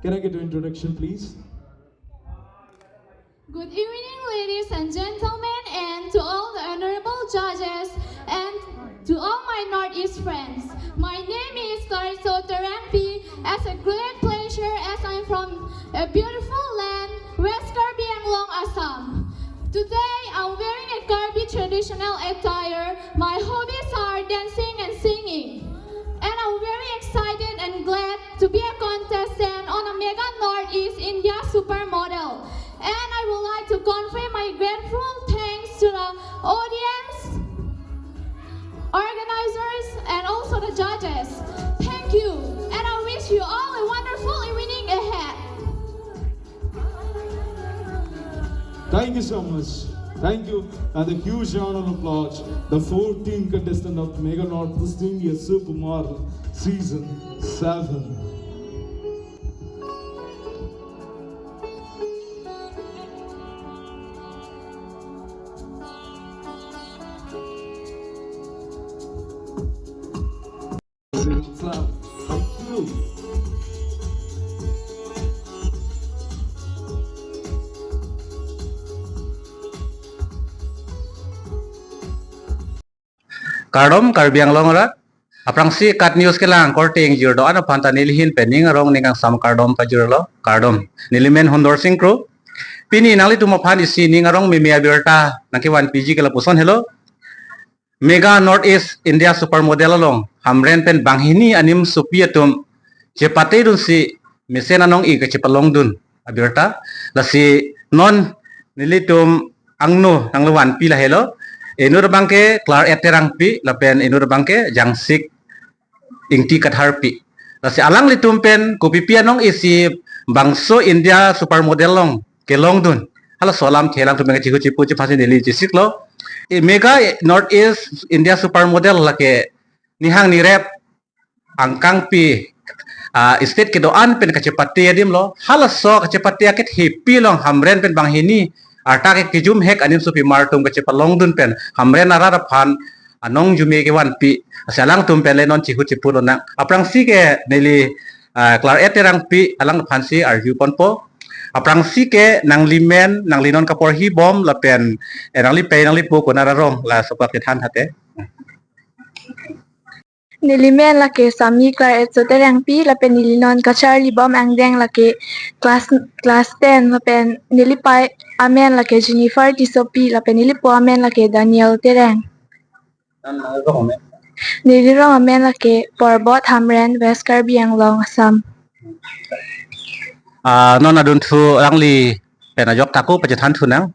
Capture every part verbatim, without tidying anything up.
Can I get your introduction, please? Good evening, ladies and gentlemen, and to all the honorable judges and to all my Northeast friends. My name is Clarissa Terangpi. It's a great pleasure as I'm from a beautiful land, West Karbi Anglong, Assam. Today, I'm wearing a Karbi traditional attire. My hobbies are dancing and singing. And I'm very excited and glad to be a contestant on a Mega Northeast India Supermodel. And I would like to convey my grateful thanks to the audience, organizers, and also the judges. Thank you, and I wish you all a wonderful evening ahead. Thank you so much. Thank you. And a huge round of applause. The fourteenth contestant of Mega Northeast India Supermodel Season seven. Kardom Karbi Anglong arat, aphrangsi KAT News kelang korte ingjir do-an aphan ta nelihin pen ning arong ning kangsam kardom pajirlo, kardom. Nelimen Hundor Sing Kro. Pini nanglitum aphan isi ning arong meme abirta nangkevan piji ke lapuson helo. Mega Northeast India Supermodel along Hamren pen banghini animsopi atum chepate dunsi mesen anong-i kachepalong dun abirta. Lasi non nelitum angno nanglo vanpi lahelo. Inut abangke Claret Terangpi lapen inut abangke Jangsik Ingti Katharpi. Lasi alanglitum pen kopipi anong-i si bangso India Supermodel along kelong dun, halaso alamthe alangtum pen kachihu chipu chiphansi neli chesiklo. E Mega Northeast India Supermodel lake nihang nirep angkangpi, ah, state kedo-an pen kachepate adim lo. Halaso kachepate akethepi along Hamren pen banghini arta ke kejum hek animsopi mar atum kachepalong dun pen Hamren arat aphan anong jume kevanpi. Lasi alangtum pen le non chihu chipu lonang. Aphrangsi ke neli, ah, Claret Terangpi alangphansi arju ponpo. Aphrangsi ke nanglimen, nanglinon kaporhi bom lapen, eh, nanglipei nanglipo konat arong, laso aphan kethan thate. Nelimen lake Sami Claret Terangpi lapen nelinon kacharli bom angdeng lake class, class ten lapen nelipei amen lake Jennifer Tissopi lapen nelipo amen lake Daniel Terang. Nang, nang rong amen? Neli rong amen lake Porbot, Hamren, West Karbi Anglong, Assam. Ah, non adunthu alangli pen ajok ta ako pachethan thunang.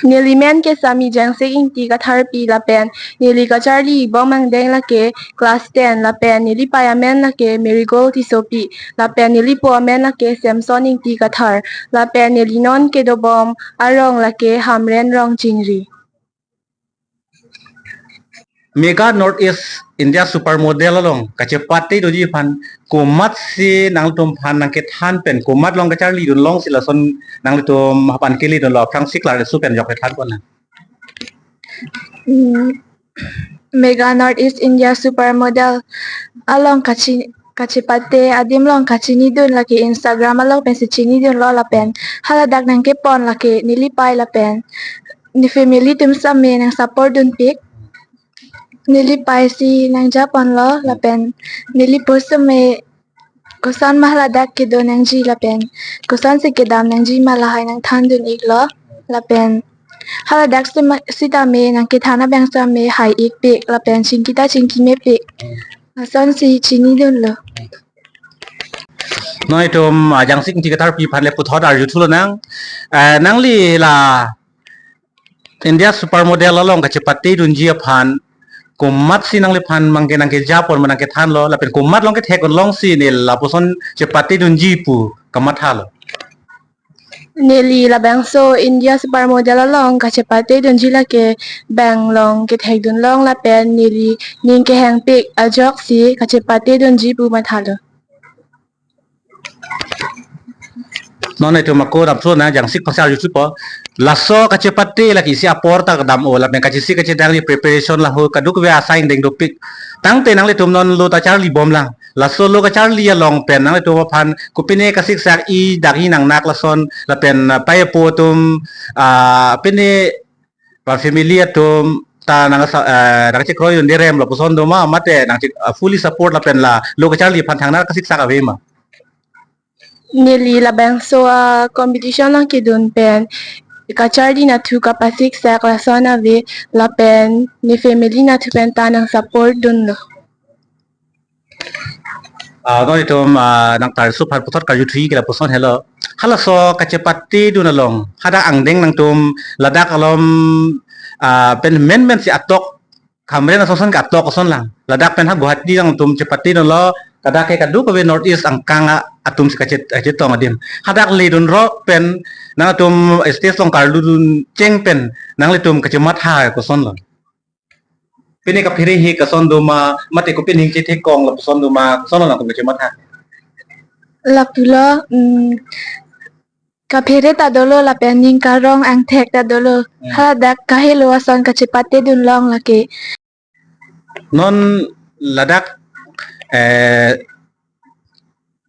Nelimen ke Sami Jangsik Ingti Katharpi lapen neli kacharli bom angdeng lake class ten lapen nelipei amen lake Marigold Tissopi lapen nelipo amen lake Samson Ingti Kathar lapen nelinon kedobom arong lake Hamren Rongchingri. Mega Northeast India Supermodel along kachepate doji aphan komatsi nangtum aphan nangkethan pen komat along kacharli dun longsi lason nangtum aphan kele dunlo, aphrangsi Claret su pen jok kethan pon nang. Hmm. Mega Northeast India Supermodel along kachi-, kachepate adim along kachini dun lake Instagram along pensi chini dunlo lapen haladak nangkepon lake nelipei lapen ne family atum same nang support dunpik. Nelipei si nangjaponlo lapen nelipo same koson ma haladak kedo nangji lapen kosonsi kedam nangji ma lahai nangthan dun iklo lapen haladak sema-, sitame nangkethan abang same hai ikpik lapen chingki ta chingki mepik. Lasonsi chini dunlo. Non itum, ah, Jangsik Ingti Katharpi aphan le puthot arju thu lonang. Eh, nangli la India Supermodel along kachepate dunji aphan komatsi nangliphan mangke nangkejapon ma nangkethanlo lapen komat along kethek un longsi ne lapuson chepate dunji pu kamathalo? Neli labangso India Supermodel along kachepate dunji lake bang along kethek dun long lapen neli ning kehangpik ajoksi kachepate dunji pu mathalo. Non itum ako dam thu lonang, Jangsik aphansi arju thupo. Laso kachepate lake isi apor ta kedam-o lapen kachesik kachedangri preparation lahai kadokave asai angdeng dopik. Tangte nanglitum non lo ta charli bom lang. Laso lo kacharli along pen nanglitum aphan kopine kasiksak, i dagi nangnak lason lapen, ah, pai apo atum, ah, pine pa family atum ta nang sa, ah, nangchekroidunde rem lapuson doma mate nangchek, ah, fully support lapen la lo kacharli aphan thangnar kasiksak ave ma? Neli labangso a competition along kedun pen kacharli nathu kapasiksak lason ave lapen ne family nathu pen ta nang support dunlo. Ah, non itum, ah, nangtarsu aphan puthot karjuthu ke lapuson helo. Halaso kachepatedun along hadak angdeng nangtum ladak alom, ah, pen menmen si atok Hamren asonson ke atok ason lang. Ladak pen ha Guwahati nangtum chepatedunlo, ladak ke kadokave North East angkang a-, atum si kachet-, kachetong adim. Hadak ledunrok pen nangtum stage along karludun cheng pen nanglitum kachematha koson lo? Pine kaphere he koson doma, mate kopine hingche thekong lapuson doma, koson lo nangtum kachematha? Lapulo, mm, kaphere ta dolo lapen ning karong angthek ta dolo. Hmm. Haladak kahelo ason kachepatedun long lake. Non ladak, eh,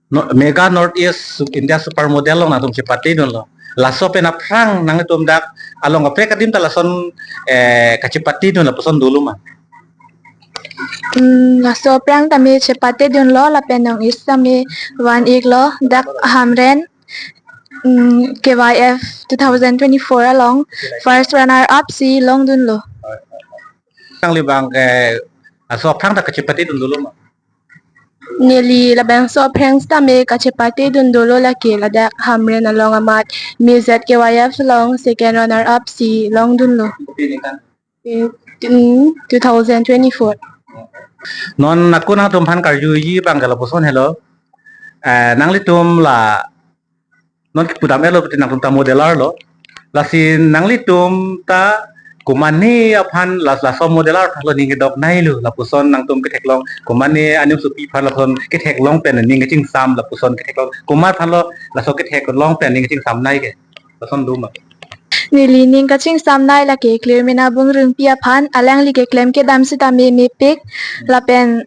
no, Mega North East Su-, India Super Model along nangtum chepatedunlo. Laso pen aphrang nangtum dak along kaprek adim ta lason, eh, kachepatedun lapuson dolo ma? Hmm, laso aphrang tame chepatedunlo lapen nong is tame van-iklo dak Hamren, hmm, K Y F two thousand twenty-four along first runner up si longdunlo. Nangli abang ke laso aphrang ta kachepatedun dolo ma? Neli labangso aphrang sitame kachepatedun dolo lake ladak Hamren along amat Miss Z K Y F along second runner up si longdunlo. Kopine kan? Eh, tin, two thousand twenty-four. Non ako nangtum aphan karjuji abang ke lapuson helo. Eh, nanglitum la non kipudam-etlo pute nangtum ta modeler lo. Lasi nanglitum ta komane aphan las-, laso modeler aphan lo ning kedoknei lo lapuson nangtum ketheklong, komane anim supi aphan lapuson ketheklong pen ning kachingsam lapuson ketheklong, komat aphan lo laso ketheklong pen ning kachingsamnei ke? Lason doma? Neli ning kachingsamnei lake Clearmina Bungrungpi aphan, alangli keklem kedam sitame mepik lapen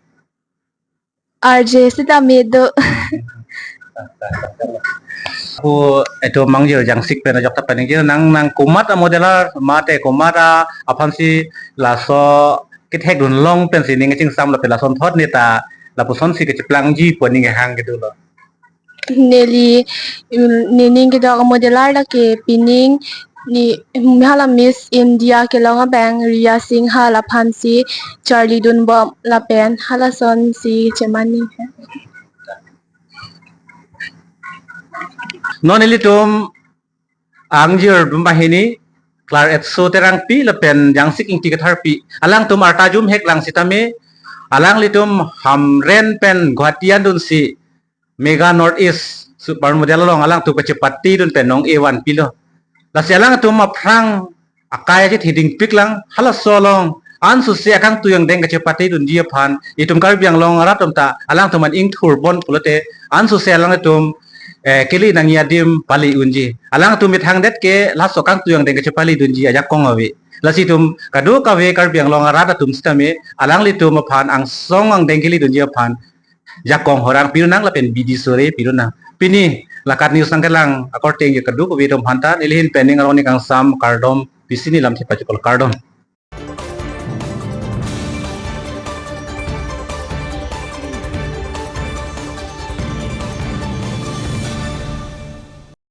R J sitame do. Ako itum mangjir Jangsik pen ajok ta paningje nang, nang komat a modeler mate komat a aphansi laso kethekdun long pensi ning kachingsam lapen lasonthot ne ta lapuson si kacheplangji pu aning kehang kedo lo? Neli, mm, ne ning kedok a modeler lake pining ne, mm, hala Miss India kelong abang Riya Singha laphansi charlidunbom lapen halasonsi chemani. Non ilitum angjir dum banghini, Klar Etso Terangpi lapen Jangsik Ingti Katharpi, alangtum arta jumhek lang sitame, alanglitum Hamren pen Guwahati andunsi Mega North East Super Model along alangtum kachepatedun pen nong-e vanpilo. Lasi alangtum aphrang akai aje thidingpik lang, halaso along ansose akangtui angdeng kachepatedunji aphan itum Karbi Anglong arat atum ta alangtum an ingthur bon pulote ansose alangtum, eh, kele nangji adim pali unji. Alangtum methangdet ke laso akangtui angdeng kachepalidunji ajakong ave. Lasi itum kadokave Karbi Anglong arat atum sitame alanglitum aphan angsong angdeng kelidunji aphan jakong horang pirunang lapen bidi sore pirunang. Pini Lakat News nangkelang akorte ke kadokave atum aphanta neli ahin pen ning arong ning kangsam kardom, pisi neli lam thepajuklo, kardom.